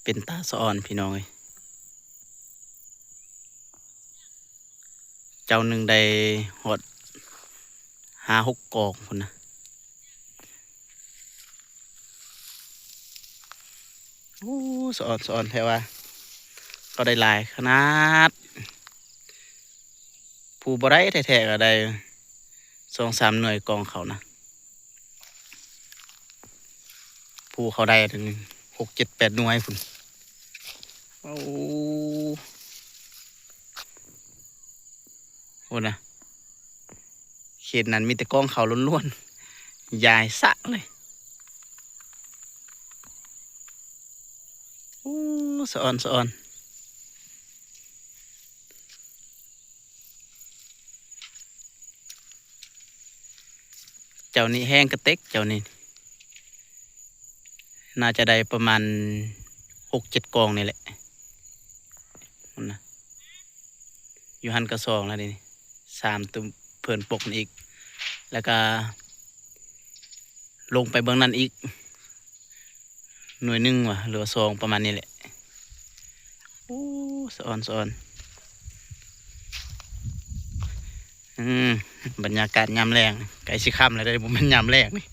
ປັນຕາສະອອນພີ່ນ້ອງເອີຍ. ເຈົ້າໜຶ່ງໄດ້ຮອດຫ້າຫົກກອງພຸ້ນນະ. ໂອ້ ສະອອນ ສະອອນແທ້ວ່າ ເຂົາໄດ້ຫຼາຍຂະໜາດ. ຜູ້ບໍ່ໄດ້ແທ້ໆກໍໄດ້ສອງສາມໜ່ວຍກອງເຂົານະ. ຜູ້ເຂົາໄດ້ນັ້ນຫົກເຈັດແປດໜ່ວຍພຸ້ນ. ໂອ້ ພຸ້ນນະ ເຂດນັ້ນມີແຕ່ກອງເຂົາລ້ວນໆ ຢາຍສະເລີຍ. ໂອ້ ສະອອນ ສະອອນ. ເຈົ້ານີ້ແຮງກະເຕັກ ເຈົ້ານີ້ ໜ້າຈະໄດ້ປະມານຫົກເຈັດກອງນີ້ແຫຼະ. ພຸ້ນນະ ຢູ່ຫັ້ນກະສອງແລ້ວນີ້ ສາມ ໂຕເພິ່ນປົກນີ້ອີກ ແລ້ວກະ ລົງໄປເບິ່ງນັ້ນອີກໜ່ວຍໜຶ່ງຫວາ ຫຼືວ່າສອງ ປະມານນີ້ແຫຼະ. ໂອ້ ສະອອນ ສະອອນ. ອືມ ບັນຍາກາດຍາມແລງ ໃກ້ຊິຄ່ຳແລ້ວເດ້ ບໍ່ແມ່ນຍາມແລງນີ້.